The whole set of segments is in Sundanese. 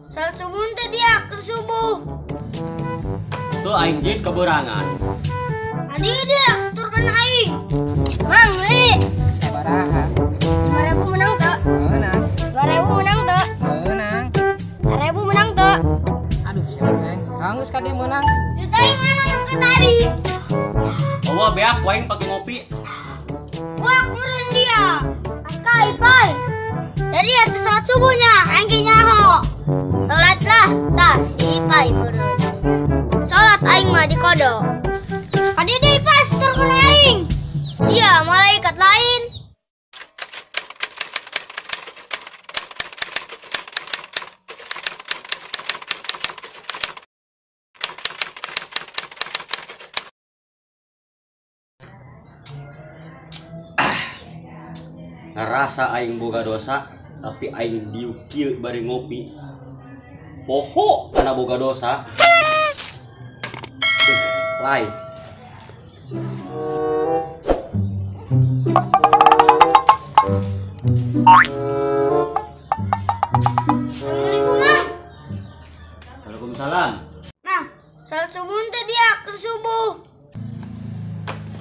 Salat subuh teh dia keur subuh. Tuh aing jit keberangan. Tadi dia seturkan aing. Mang, li. Sabaraha? 5.000 menang teu? Menang. 2.000 menang teu? Menang. 1.000 menang teu? Aduh, sia ceng. Geus ka dieu menang. Juta aing mana nu ke tadi? Eueuh beak aing pake ngopi. Wah, meureun dia. Paskai, pai. Dari atas salat subuhnya aing ge nyaho. Salat lah, tah si Ipai meureun. Salat aing mah dikodo. Kadi deui pas turun aing. Dia malaikat lain. Ngerasa aing boga dosa, tapi aing diuk kieu bari ngopi. Poho kana boga dosa. Lai. Assalamualaikum, Mang. Waalaikumsalam. Nah, salat subuh teh dia keur subuh.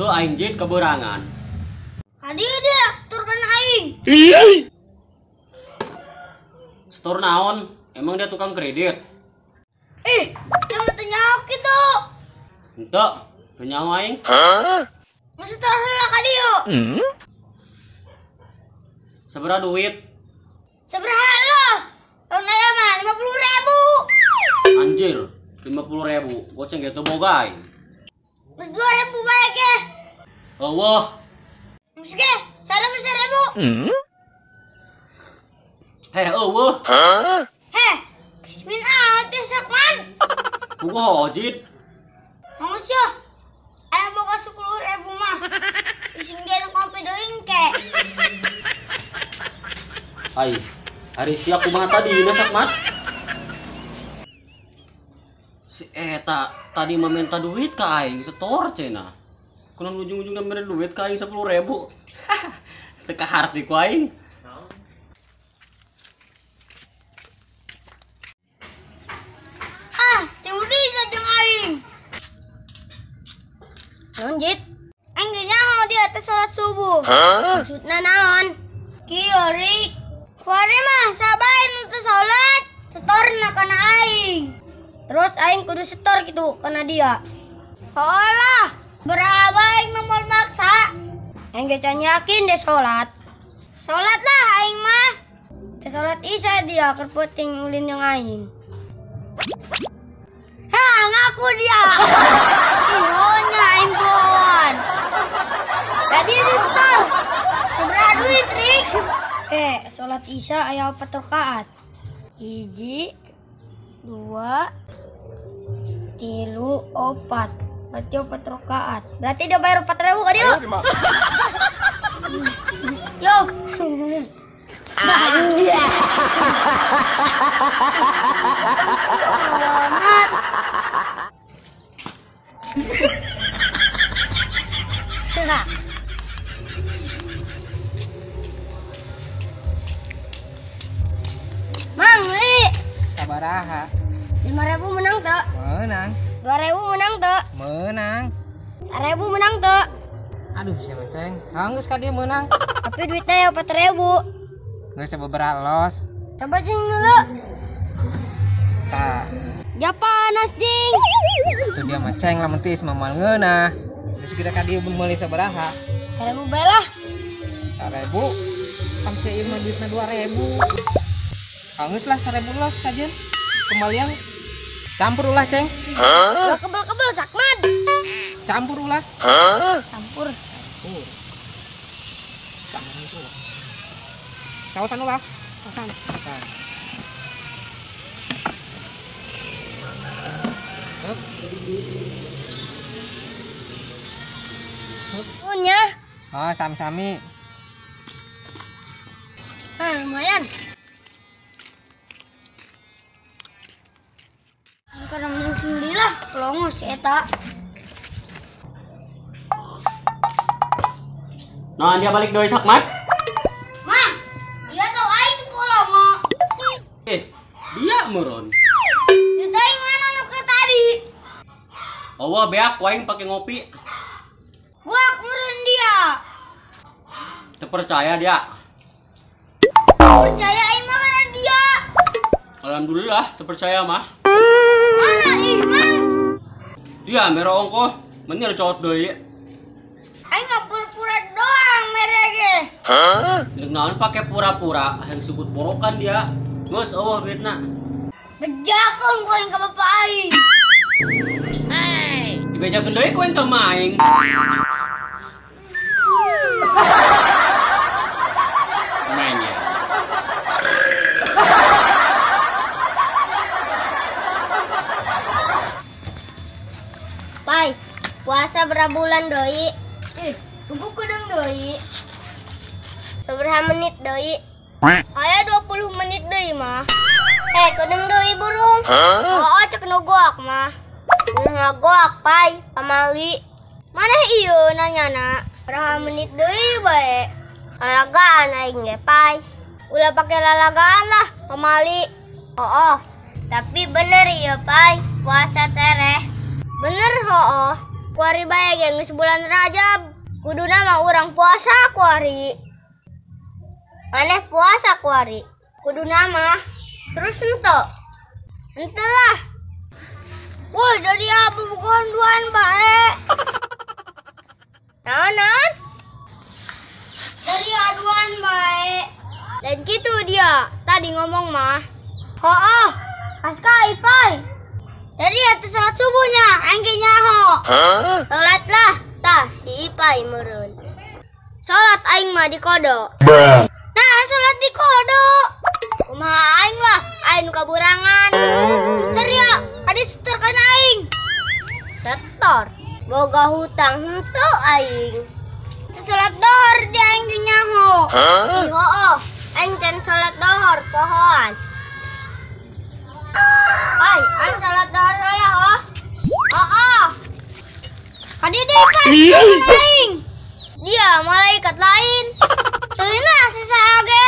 Tuh aing jit keberangan. Kadi dia seturkan aing. Setor naon? Emang dia tukang kredit? Ih, dia mah teu nyaho kitu. Henteu, teu nyaho aing. Geus setor heula ka dieu. Sabaraha duit? Sabaraha los? Lamun aya mah 50.000. Anjir, 50.000. Goceng ge teu boga aing. Geus 2.000 bae ge. Eueuh. Geus ge, 1.000. Heh, eueuh. Heh, geus min teh sakman. Puguh ojit. Mangos yo. Aing boga 10.000 mah. Ising dia nu kopi deui ke. Ai, hari sia kumaha tadi dina sakmat? Si eta tadi mah minta duit ka aing setor cenah. Kunaon ujung-ujungna mere duit ka aing 10.000. Teu kaharti ku aing. Ah, tilu deui jeung aing. Naon jit? Aing ge nyaho dia teh salat subuh. Maksudna naon? Kieu rik. Kuari mah sabae nu teu salat, setorna kana aing. Terus aing kudu setor kitu kana dia. Holah, berapa aing mah moal maksa. Aing ge can yakin deh salat. Salat lah aing mah. Teh salat isya dia keur peuting ulin jeung aing. Hah, ngaku dia. Ihonya aing bohongan. Tadi di setor. Sabaraha duit, Rik? Salat isya aya 4 rakaat. 1, 2, 3, 4. Berarti 4 rakaat. Berarti dia bayar 4.000 ka dieu. Yo. Selamat. Mang, li. Sabaraha? 5.000 menang teu? Menang. 2.000 menang teu? Menang. 1.000 menang teu? Aduh, sia ceng. Geus ka dieu menang. Tapi duitnya ya 4.000. Geus sababaraha los. Coba jeung dulu. Tah. Ja panas jing. Itu dia mah ceng lamun tiis mah moal ngeunah. Geus kita ka dieu meuli sabaraha? 1.000 bae lah. 1.000. Kan si ieu mah duitna 2.000. Geus lah 1.000 los kajeun. Kembalian campur ulah ceng. Ulah kebel-kebel sakman. Campur ulah. Campur. Campur. Saosan ulah. Saosan. Punya. Oh, sami-sami. Nah, lumayan. Karena alhamdulillah pelongo si eta. Nah, dia balik deui sakmat. Mah, dia tahu aing pelongo. Dia Dia meureun. Duit aing mana nu ke tadi? Eueuh beak ku aing pake ngopi. Guak meureun dia. Teu percaya dia. Percaya aing mah kana dia. Alhamdulillah teu percaya mah. Mana ih mang? Dia mere ongkoh, menir cowot deui. Aing mah pura-pura doang mere ge. Deuk naon pake pura-pura, hayang sebut borokan dia. Geus eueuh duitna. Bejakeun ku aing ka bapak aing. Dibejakeun deui ku aing ka emak aing. Nanya. Pai, puasa berapa bulan doi? Ih, tunggu kudung doi. Seberapa menit doi? Aya 20 menit deui mah. Kudung deui burung. Oh, cek nu goak mah. Ulah ngagoak, Pai, pamali. Mana ieu nanyana? Berapa menit deui bae? Lalagaan aing ge, Pai. Ulah pake lalagaan lah, pamali. Oh, tapi bener ieu, Pai. Puasa tereh. Bener hooh. Kuari bae ge geus bulan Rajab. Kuduna mah urang puasa kuari. Maneh puasa kuari. Kuduna mah. Terus ente. Ente lah. Wah, dari apa bukan duaan bae. Naon? Dari aduan bae. Dan gitu dia tadi ngomong mah. Hooh. Pasca ipai. Dari atas sholat subuhnya, aing ge nyaho. Sholat lah, tah si Ipai meureun. Sholat aing mah di kodo. Nah, sholat di kodo. Kumaha aing lah, aing nu kaburangan. Terus teriak, kadi setor kana aing. Setor, boga hutang henteu aing. Sholat dohor di aing ge nyaho. Ih hooh, aing can sholat dohor pohoan. Pai, aing sholat dohor heula oh. Oh. Kadi deui Pai, aing. Dia malaikat lain. Teuina sasaha ge.